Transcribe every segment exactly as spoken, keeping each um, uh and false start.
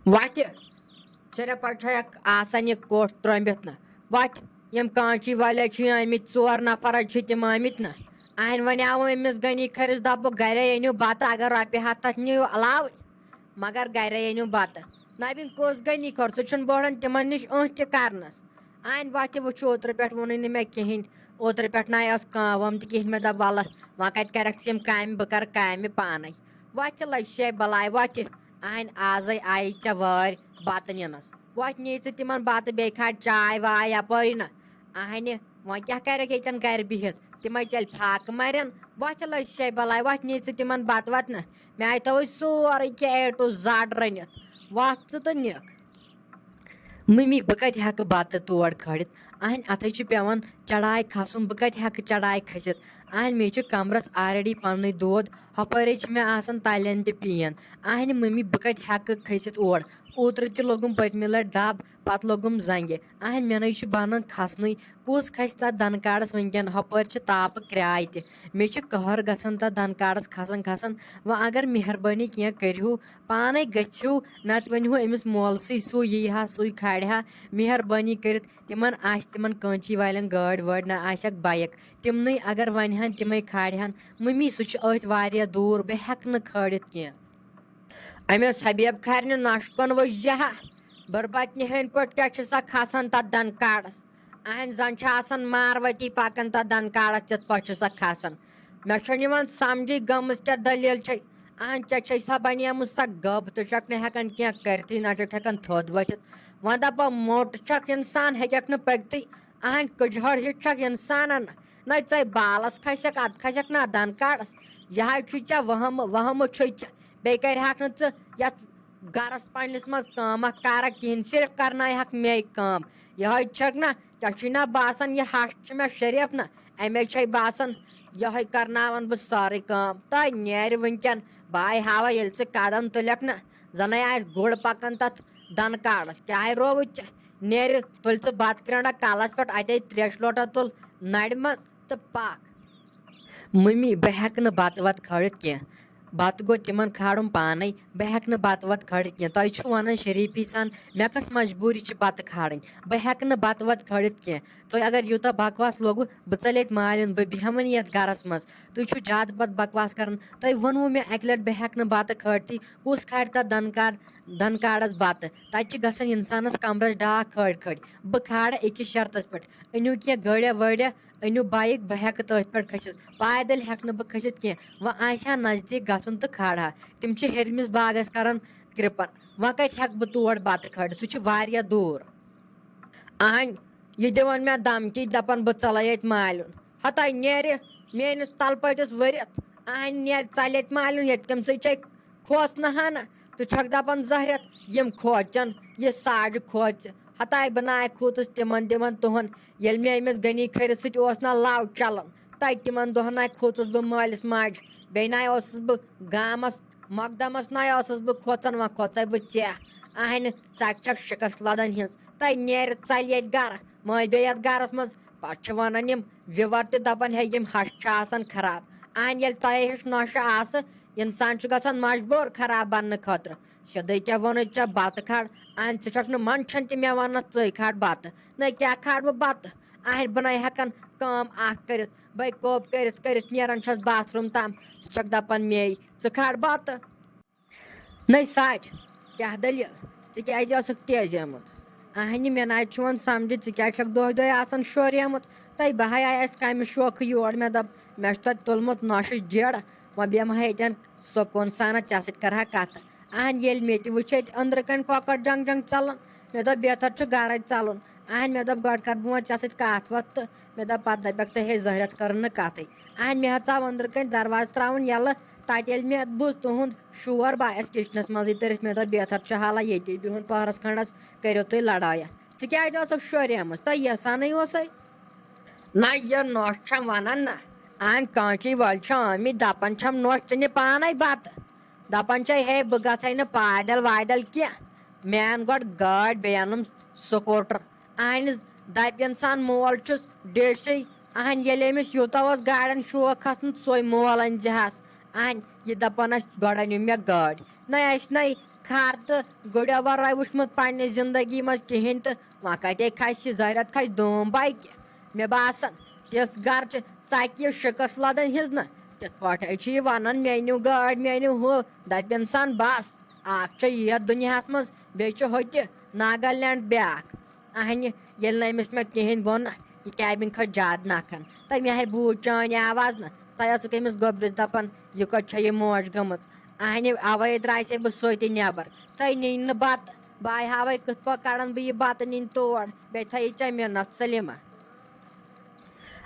وَتہِ۔ صرف حظ چھےٚ آسان یہِ کوٚٹھ ترٛٲمِتھ نہ۔ وَتہِ۔ یِم کانچی وٲلۍ حظ چھِ آمٕتۍ، ژور نفر حظ چھِ تِم آمٕتۍ نہ۔ اہن، وۄنۍ آو أمِس غنی کھٔرِس، دَپُکھ، گرے أنِو بَتہٕ، اگر رۄپیہِ ہَتھ تَتھ نِیِو علاوٕ، مگر گرے أنِو بَتہٕ۔ نبی، کُس غنی کھٔر؟ سُہ چھُنہٕ بوڑَن تِمن نِش أنٛہہ تہِ کرنَس۔ اہن، وَتہِ وٕچھِو، اوترٕ پٮ۪ٹھ ووٚنُے نہٕ مےٚ کِہیٖنۍ۔ اوترٕ پٮ۪ٹھ نہ ٲس کٲم وٲم تہِ کِہیٖنۍ۔ مےٚ دوٚپ، وَلہٕ، وۄنۍ کَتہِ کَرَکھ ژٕ یِم کامہِ؟ بہٕ کَرٕ کامہِ پانَے۔ وَتہِ لٔج سے بَلاے وَتہِ۔ اہن، آزَے آیہِ ژےٚ وٲرۍ بَتہٕ نِنَس۔ وۄتھ نی ژٕ تِمن بَتہٕ، بیٚیہِ کھا چاے واے یَپٲرۍ نہ۔ اہنہِ، وۄنۍ کیٛاہ کَرَکھ ییٚتٮ۪ن گرِ بِہِتھ؟ تِمَے تیٚلہِ فاقہٕ مَرن۔ وۄتھ لٔج سے بَلاے، وۄتھ نی ژٕ تِمن بَتہٕ وَتہٕ نہ۔ مےٚ آیہِ تھٲوٕے سورُے کینٛہہ A to Z رٔنِتھ۔ وۄتھ ژٕ تہٕ نِکھ۔ مٔمی، بہٕ کَتہِ ہٮ۪کہٕ بَتہٕ تور کھٲلِتھ؟ اہنہِ، اَتھَے چھُ پٮ۪وان چڑاے کھسُن، بہٕ کَتہِ ہٮ۪کہٕ چڑاے کھٔسِتھ؟ اہنہِ، مےٚ چھُ کمرس already پننُے دود، ہُپٲرے چھِ مےٚ آسان تَلٮ۪ن تہِ pain۔ اہنہِ مٔمی، بہٕ کَتہِ ہٮ۪کہٕ کھٔسِتھ اور؟ اوترٕ تہِ لوٚگُم پٔتمہِ لٹہِ دب، پتہٕ لوٚگُم زنگہِ۔ اہنہِ، مےٚ نَے چھُ بنان کھسنُے۔ کُس کھسہِ تتھ دنہٕ کاڑس وٕنکٮ۪ن؟ ہُپٲرۍ چھِ تاپہٕ کرٛاے تہِ۔ مےٚ چھِ قہر گژھان تتھ دنہٕ کاڑس کھسان کھسان۔ وۄنۍ اگر مہربٲنی کینٛہہ کٔرِہو، پانے گٔژھِو، نتہٕ ؤنِہو أمِس مولسٕے، سُے ییٖہا، سُے کھالِہا۔ مہربٲنی کٔرِتھ تِمن آسہِ تِمن کٲنچی والٮ۪ن گٲڑۍ وٲڑۍ، نہ آسٮ۪کھ bike۔ تِمنٕے اگر ونہِ ہن، تِمے کھالہِ ہن۔ مٔمی، سُہ چھُ أتھۍ واریاہ دوٗر، بہٕ ہٮ۪کہٕ نہٕ کھٲلِتھ کینٛہہ۔ أمِس حبیب کھارنہِ نۄشہِ کُن وٕچھ زِ ہا، بٕربتنہِ ہٕنٛدۍ پٲٹھۍ کیٛاہ چھِ سۄ کھسان تتھ دنہٕ کاڑس؟ اہنٛدِ زن چھِ آسان ماروتی پکان تتھ دنہٕ کاڑس، تِتھ پٲٹھۍ چھِ سۄ کھسان۔ مےٚ چھُنہٕ یِوان سمجھٕے گٔمٕژ کیٛاہ دٔلیٖل چھے۔ اہن، ژےٚ چھے سۄ بنیمٕژ سۄ گٔب، ژٕ چھکھ نہٕ ہٮ۪کان کینٛہہ کٔرتھٕے، نہ چھکھ ہٮ۪کان تھوٚد ؤتھِتھ۔ وۄنۍ دپو موٚٹ چھکھ انسان، ہیٚککھ نہٕ پٔکتھٕے۔ اہن، کٔجہر ہیٚچھ چھکھ انسانن۔ نہ ژے بالس کھسکھ، ادٕ کھسکھ نہ دنہٕ کاڑس۔ یہے چھُے ژےٚ وہمہٕ، وہمہٕ چھُے ژےٚ۔ بیٚیہِ کرِہکھ نہٕ ژٕ یتھ گرس پننِس منٛز کٲم اکھ کارا کِہینۍ، صرف کرناوہکھ مے کٲم۔ یہے چھکھ نہ، ژےٚ چھُے نہ باسان یہِ ہش چھِ مےٚ شریف نہ؟ امے چھے باسان یہے کرناوان بہٕ سٲرٕے کٲم۔ تہٕ نیرِ وٕنکٮ۪ن، بہٕ آیہِ ہاوے ییٚلہِ ژٕ قدم تُلکھ نہ، زنے آسہِ گُر پکان تتھ دنہٕ کاڑس۔ کیٛاہ رووُے ژےٚ؟ نیرِ، تُلۍ ژٕ بتہٕ کرٛنٛڈا کلس پٮ۪ٹھ، اتے تریشہِ لوٹا تُل نرِ منٛز تہٕ پکھ۔ مٔمی، بہٕ ہٮ۪کہٕ نہٕ بتہٕ وتہٕ کھٲلِتھ کینٛہہ۔ بتہٕ گوٚو تِمن کھالُن پانے، بہٕ ہٮ۪کہٕ نہٕ بتہٕ وتہٕ کھٲلِتھ کینٛہہ۔ تۄہہِ چھُو ونان شریفی سان، مےٚ کۄس مجبوٗری چھِ بتہٕ کھالٕنۍ؟ بہٕ ہٮ۪کہٕ نہٕ بتہٕ وتہٕ کھٲلِتھ کینٛہہ۔ تۄہہِ اگر یوٗتاہ بکواس لوٚگوُ، بہٕ ژلہٕ ییٚتہِ مالِن، بہٕ بیٚہمہٕ نہٕ یتھ گرس منٛز۔ تُہۍ چھِو زیادٕ پتہٕ بکواس کران۔ تۄہہِ ووٚنوُ مےٚ اکہِ لٹہِ، بہٕ ہٮ۪کہٕ نہٕ بتہٕ کھٲلتھٕے۔ کُس کھالہِ تتھ دنہٕ کار، دنہٕ کاڑس بتہٕ؟ تتہِ چھِ گژھان انسانس کمرس ڈاکھ کھٲلۍ کھٲلۍ۔ بہٕ کھالہٕ أکِس شرطس پٮ۪ٹھ، أنِو کینٛہہ گٲڑیا وٲڑیا، أنِو bike، بہٕ ہٮ۪کہٕ تٔتھۍ پٮ۪ٹھ کھٔسِتھ۔ پیدل ہٮ۪کہٕ نہٕ بہٕ کھٔسِتھ کینٛہہ۔ وۄنۍ آسہِ ہا نزدیٖک گژھُن تہٕ کھالہٕ ہا۔ تِم چھِ ہیٚرمِس باغس کران کرٛپن۔ وۄنۍ کتہِ ہٮ۪کہٕ بہٕ تور بتہٕ کھٲلِتھ؟ سُہ چھُ واریاہ دوٗر۔ اہن، یہِ دِوان مےٚ دھمکی، دپان بہٕ ژلے ییٚتہِ مالیُن۔ ہتاے نیرِ میٲنِس تلہٕ پٔٹِس ؤرِتھ۔ اہن، نیرِ ژلہِ ییٚتہِ مالیُن، ییٚتہِ کٔمۍ سٕے چھے کھوژنہٕ ہنا۔ ژٕ چھکھ دپان زہرٮ۪تھ یِم کھوژن، یہِ ساڑِ کھوژِ۔ ہتاے بہٕ ناے کھوٗژٕس تِمن دِوان تُہُن۔ ییٚلہِ مےٚ أمِس غنی کھٔرِس سۭتۍ اوس نہ لو چلان، تتہِ تِمن دۄہن ناے کھوٗژٕس بہٕ مٲلِس ماجہِ۔ بیٚیہِ ناے اوسُس بہٕ گامس مقدمس ناے اوسُس بہٕ کھوژان، وۄنۍ کھوژے بہٕ ژےٚ۔ اہنہِ، ژکہِ چھکھ شکست لدن ہٕنٛز۔ تۄہہِ نیرِ ژلہِ ییٚتہِ گرٕ، مٲلۍ بیٚیہِ یتھ گرس منٛز۔ پتہٕ چھِ ونان یِم viewer تہِ دپان، ہے، یِم ہش چھِ آسان خراب۔ اہنہِ، ییٚلہِ تۄہے ہِش نۄشہِ آسہٕ، انسان چھُ گژھان مجبوٗر خراب بننہٕ خٲطرٕ۔ سیوٚدُے کیٛاہ ووٚنُے ژےٚ بتہٕ کھار؟ اہنہِ، ژٕ چھکھ نہٕ منٛدچھان تہِ مےٚ وننس ژٕے کھار بتہٕ۔ نہ کیٛاہ کھار بہٕ بتہٕ؟ اہنہِ، بہٕ نَے ہٮ۪کن کٲم اکھ کٔرِتھ۔ بے کوپ کٔرِتھ کٔرِتھ نیران چھَس باتھ روٗم تام۔ ژٕ چھَکھ دَپان مے، ژٕ کھار بَتہٕ۔ نَے سَچ، کیٛاہ دٔلیٖل؟ ژٕ کیٛازِ ٲسٕکھ تیزیمٕژ؟ اہنہِ، مےٚ نَے چھُ وۄنۍ سَمجھِ، ژٕ کیٛازِ چھَکھ دۄہَے دۄہَے آسان شوریمٕژ؟ تَے بہٕ ہَے آیَس کَمہِ شوقہٕ یور۔ مےٚ دوٚپ، مےٚ چھُ تَتہِ تُلمُت نۄشہِ جیڑ، وۄنۍ بیٚہمہٕ ہا ییٚتٮ۪ن سکوٗن سانَتھ، ژےٚ سۭتۍ کَرٕ ہا کَتھٕ۔ اہن، ییٚلہِ مےٚ تہِ وٕچھ ییٚتہِ أنٛدرٕ کَنۍ کۄکَر جنٛگ جنٛگ ژَلان، مےٚ دوٚپ، بہتر چھُ گَرَے ژَلُن۔ اہن، مےٚ دوٚپ، گۄڈٕ کَرٕ بہٕ وۄنۍ ژےٚ سۭتۍ کَتھ وَتھ تہٕ مےٚ دوٚپ، پَتہٕ دَپَکھ ژٕ، ہے، زہرٮ۪تھ کٔرٕن نہٕ کَتھٕے۔ اہن، مےٚ حظ ژاو أنٛدرٕ کَنۍ دروازٕ ترٛاوُن یَلہٕ۔ تَتہِ ییٚلہِ مےٚ بوٗز تُہُنٛد شور، بہٕ آیَس کِچنَس منٛزٕے تٔرِتھ۔ مےٚ دوٚپ، بہتر چھُ حالہ ییٚتی بِہُن پٔہرَس کھنٛڈَس، کٔرِو تُہۍ لڑایَتھ۔ ژٕ کیٛازِ ٲسٕکھ شوریمٕژ؟ تۄہہِ یَسانٕے اوسَے؟ نہ، یہِ نۄش چھم ونان نہ۔ اہن، کانچی وٲلۍ چھِ آمٕتۍ، دپان چھم، نۄش، ژٕ نہِ پانے بتہٕ۔ دپان چھے، ہے، بہٕ گژھے نہٕ پایدل وایدل کینٛہہ۔ مےٚ ان گۄڈٕ گٲڑۍ، بیٚیہِ انُم سکوٗٹر۔ اہن، دپہِ انسان، مول چھُس ڈیشے۔ اہن، ییٚلہِ أمِس یوٗتاہ اوس گاڑٮ۪ن شوق کھسنُک، سُے مول أنۍ زِہس۔ اہن، یہِ دپان اسہِ، گۄڈٕ أنِو مےٚ گٲڑۍ۔ نہ، اسہِ نَے کھر تہٕ گُرٮ۪و ورٲے وٕچھمُت پننہِ زندگی منٛز کِہینۍ، تہٕ وۄنۍ کتے کھسہِ زہرت کھسہِ دٲم بایکہِ۔ مےٚ باسان، تِژھ گرچہِ ژکہِ شِکس لدن ہِنٛز نہٕ۔ تِتھ پٲٹھۍ چھِ یہِ ونان، مےٚ أنِو گٲڑۍ، مےٚ أنِو ہُہ۔ دپہِ انسان، بس، اکھ چھُ یتھ دُنیاہس منٛز، بیٚیہِ چھُ ہوٚتہِ ناگالینڈ بیٛاکھ۔ اہنہِ، ییٚلہِ نہٕ أمِس مےٚ کِہینۍ ووٚن، یہِ کیبِن کھٔژ زیادٕ نکھن۔ تہٕ مےٚ ہے بوٗز چٲنۍ آواز نہٕ، ژٕ ٲسٕکھ أمِس گوٚبرِس دپان، یہِ کوٚت چھےٚ یہِ موج گٔمٕژ؟ اہنہِ، اوے درٛایسے بہٕ سۭتی نٮ۪بر۔ تہٕ نِنۍ نہٕ بتہٕ، بہٕ ہاوے کِتھ پٲٹھۍ کڑان بہٕ یہِ بتہٕ نِنۍ تور۔ بیٚیہِ تھٲیی ژےٚ مِنت سلیمہ۔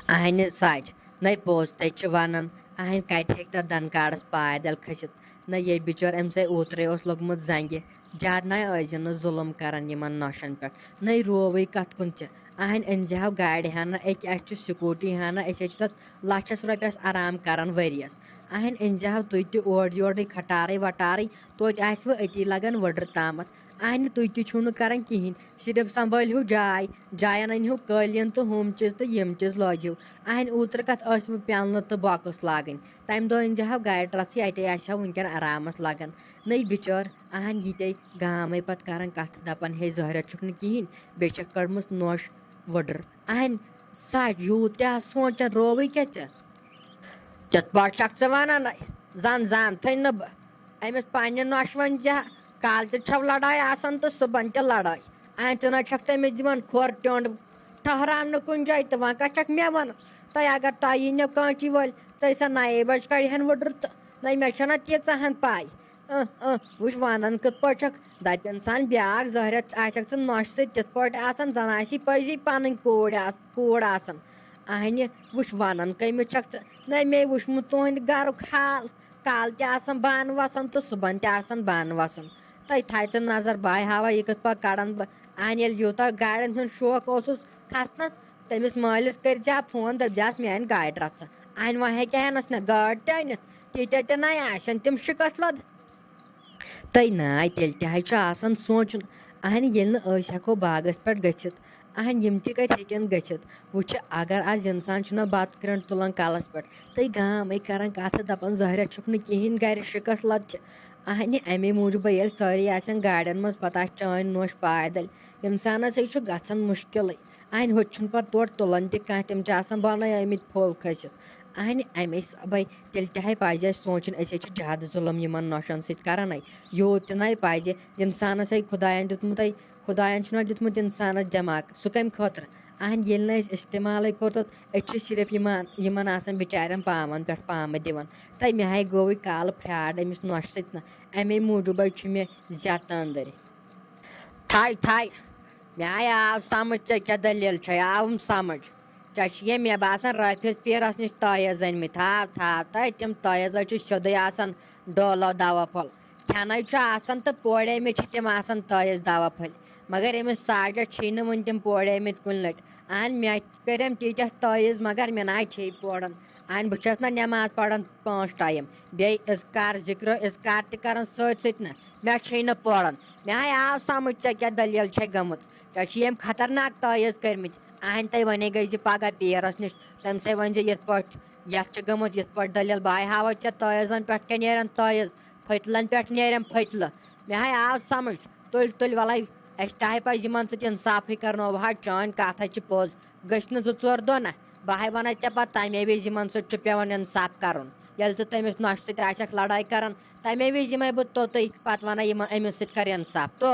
اہنہِ سچ، نَے پوٚز تے چھِ ونان، اہنہِ کتہِ ہیٚکہِ تتھ دنکارس پایدل کھٔسِتھ؟ نہ، یے بِچور أمۍ سٕے اوترے اوس لوٚگمُت زنگہِ۔ زیادٕ نَے ٲسۍ زِ نہٕ ظُلُم کران یِمن نۄشن پٮ۪ٹھ۔ نَے رووٕے کتھ کُن ژےٚ؟ اہنہِ أنۍ زِ ہاو گاڑِ ہنا، أکہِ اَسہِ چھُ سکوٗٹی ہنا، أسۍ حظ چھِ تتھ لچھس رۄپیس آرام کران ؤریس۔ اہنہِ أنۍ زِ ہاو تُہۍ تہِ اورٕ یورٕ کھٹارٕے وٹارٕے، توتہِ آسِوٕ أتی لگان ؤڈٕر تامتھ۔ اہنہِ تُہۍ تہِ چھِو نہٕ کران کِہینۍ، صرف سنبھٲلِو جاے، جاین أنۍ ہِو قٲلیٖن تہٕ ہُم چیٖز تہٕ یِم چیٖز لٲگِو۔ اہنہِ اوترٕ کتھ ٲسوٕ پٮ۪لنہٕ تہٕ بۄکٕس لاگٕنۍ؟ تمہِ دۄہ أنۍ زِ ہاو گاڑِ رژھٕے، اتے آسہِ ہا وٕنکیٚن آرامس لگان۔ نٔے بِچٲر، اہن یہِ تے گامے پتہٕ کران کتھ، دپان، ہے زہرت چھُکھ نہٕ کِہینۍ، بیٚیہِ چھکھ کٔڑمٕژ نوش ؤڈٕر۔ اہن سچ، یوٗت تہِ آس سونٛچان، رووٕے کیٛاہ ژےٚ؟ تِتھ پٲٹھۍ چھکھ ژٕ ونان، زن زانتھٕے نہٕ بہٕ أمِس پننہِ نۄشہِ وۄنۍ زِ کالہٕ تہِ چھو لڑٲے آسان تہٕ صُبحن تہِ لڑٲے۔ اہن ژٕ نہ چھکھ تٔمِس دِوان کھۄر ٹیوٚنٛڈ ٹھہراونہٕ کُنہِ جایہِ، تہٕ وۄنۍ کتھ چھکھ مےٚ ونان؟ تۄہہِ اگر تۄہہِ یی نہٕ کٲنٛچی وٲلۍ، ژٕ سا نَیے بجہِ کڑِ ہن ؤڈٕر تہٕ نَے مےٚ چھنہ تیٖژاہ ہن پاے۔ اہ، اہ، وٕچھ ونان کِتھ پٲٹھۍ چھکھ۔ دپہِ انسان بیٛاکھ زہرت آسٮ۪کھ ژٕ نۄشہِ سۭتۍ تِتھ پٲٹھۍ آسان، زن آسی پٔزی پنٕنۍ کوٗر آس-، کوٗر آسان۔ اہنہِ، وٕچھ ونان کٔمِس چھکھ ژٕ؟ نَے مے وٕچھمُت تُہنٛدِ گرُک حال۔ کالہٕ تہِ آسان بانہٕ وسان تہٕ صُبحن تہِ آسان بانہٕ وسان۔ تۄہہِ تھایہِ ژٕ نظر، بہٕ ہاوے یہِ کِتھ پٲٹھۍ کڑان بہٕ۔ اہنہِ، ییٚلہِ یوٗتاہ گاڑٮ۪ن ہُنٛد شوق اوسُس کھسنس، تٔمِس مٲلِس کٔرۍ زِ ہا فون، دٔپۍ زِہَس میٛانہِ گاڑِ رَژھٕ۔ اَہَنہِ وۄنۍ ہیٚکہِ ہا نَس نہٕ گاڑ تہِ أنِتھ، تیٖتیٛاہ تہِ نَے آسن تِم شِکَس لَد۔ تٔے ناے تیٚلہِ تہِ حظ چھُ آسان سونٛچُن، اَہَنہِ ییٚلہِ نہٕ أسۍ ہٮ۪کو باغَس پٮ۪ٹھ گٔژھِتھ، اَہَنہِ یِم تہِ کَتہِ ہیٚکن گٔژھِتھ؟ وٕچھِ، اگر آز اِنسان چھُنہ بَتہٕ کرٛنٛڈ تُلان کَلَس پٮ۪ٹھ، تٔے گامٕے کَران کَتھٕ دَپان، زہرہ چھُکھ نہٕ کِہیٖنۍ گَرِ شِکَس لَد چھِ۔ اَہَنہِ اَمے موٗجوٗبَے ییٚلہِ سٲری آسن گاڑٮ۪ن منٛز، پَتہٕ آسہِ چٲنۍ نوش پایدٔلۍ، اِنسانَس ہے چھُ گژھان مُشکِلٕے۔ اہنہِ ہوٚتہِ چھُنہٕ پَتہٕ تورٕ تُلان تہِ کانٛہہ، تِم چھِ آسان بَنٲومٕتۍ پھوٚل کھٔسِتھ۔ اہنہِ اَمے سبَے تیٚلہِ تہِ ہے پَزِ اَسہِ سونٛچُن، أسۍ ہے چھِ زیادٕ ظُلُم یِمَن نۄشَن سۭتۍ کَران ہے۔ یوٗت تہِ نَے پَزِ، اِنسانَس ہے خۄدایَن دیُتمُت ہے، خۄدایَن چھُنہ دیُتمُت اِنسانَس دٮ۪ماغ، سُہ کَمہِ خٲطرٕ؟ اہنہِ ییٚلہِ نہٕ اَسہِ استعمالٕے کوٚر توٚت، أسۍ چھِ صرف یِمَن، یِمَن آسان بِچارٮ۪ن پامَن پٮ۪ٹھ پامہٕ دِوان۔ تہٕ مےٚ ہے گوٚوٕے کالہٕ فرٛاڈ أمِس نۄشہِ سۭتۍ نہ، اَمے موٗجوٗبَے چھُ مےٚ زیادٕ تہٕ أنٛدٕرۍ۔ تھاے، تھاے۔ مےٚ آے آو سمجھ، ژےٚ کیٛاہ دٔلیٖل چھے، آوُم سمجھ۔ ژےٚ چھِ یہِ، مےٚ باسان، رٲفِس پیٖرس نِش تٲیٖز أنۍ مٕتۍ۔ تھاو، تھاو، تہٕ تِم تٲیٖز حظ چھِ سیوٚدُے آسان ڈولو دوا پھوٚل۔ کھٮ۪نَے چھُ آسان تہٕ پوڑے مٕتۍ چھِ تِم آسان تٲیٖز دوا پھٔلۍ۔ مگر أمِس ساجس چھی نہٕ وٕنہِ تِم پوڑے مٕتۍ کُنہِ لٹہِ۔ اہن، مےٚ کٔرِم تیٖتیٛاہ تٲیٖز، مگر مےٚ نہ حظ چھے پوڑان۔ اہن، بہٕ چھَس نہ نٮ۪ماز پران پانٛژھ ٹایم، بیٚیہِ اذکار، ذِکرٕ اذکار تہِ کران سۭتۍ سۭتۍ نہ۔ مےٚ چھے نہٕ پوران۔ مےٚ ہاے آو سمجھ، ژےٚ کیٛاہ دٔلیٖل چھے گٔمٕژ۔ ژےٚ چھِ یِم خطرناک تٲیٖز کٔرمٕتۍ۔ اہنہِ تُہۍ وَنے گٔے زِ پگاہ پیٖرس نِش، تٔمۍ سٕے ؤنۍ زِ یِتھ پٲٹھۍ یَتھ چھِ گٔمٕژ یِتھ پٲٹھۍ دٔلیٖل۔ بہٕ ہاے ہاوَے ژےٚ تٲیٖزن پٮ۪ٹھ کیٛاہ نیرن تٲیٖز، پھٔتلن پٮ۪ٹھ نیرن پھٔتلہٕ۔ مےٚ ہاے آو سمجھ۔ تُلۍ، تُلۍ، وَلَے، اَسہِ تہِ ہاے پَزِ یِمن سۭتۍ اِنصافٕے کرناوو حظ۔ چٲنۍ کَتھ حظ چھِ پوٚز۔ گٔژھۍ نہٕ زٕ ژور دۄہ نہ۔ بہٕ ہاے وَنے ژےٚ پَتہٕ، تَمے وِزِ یِمن سۭتۍ چھُ پٮ۪وان اِنصاف کرُن۔ ییٚلہِ ژٕ تٔمِس نۄشہِ سۭتۍ آسٮ۪کھ لڑٲے کران، تَمے وِزِ یِمے بہٕ توٚتُے پَتہٕ وَنَے یِمن، أمِس سۭتۍ کر اِنصاف۔ تو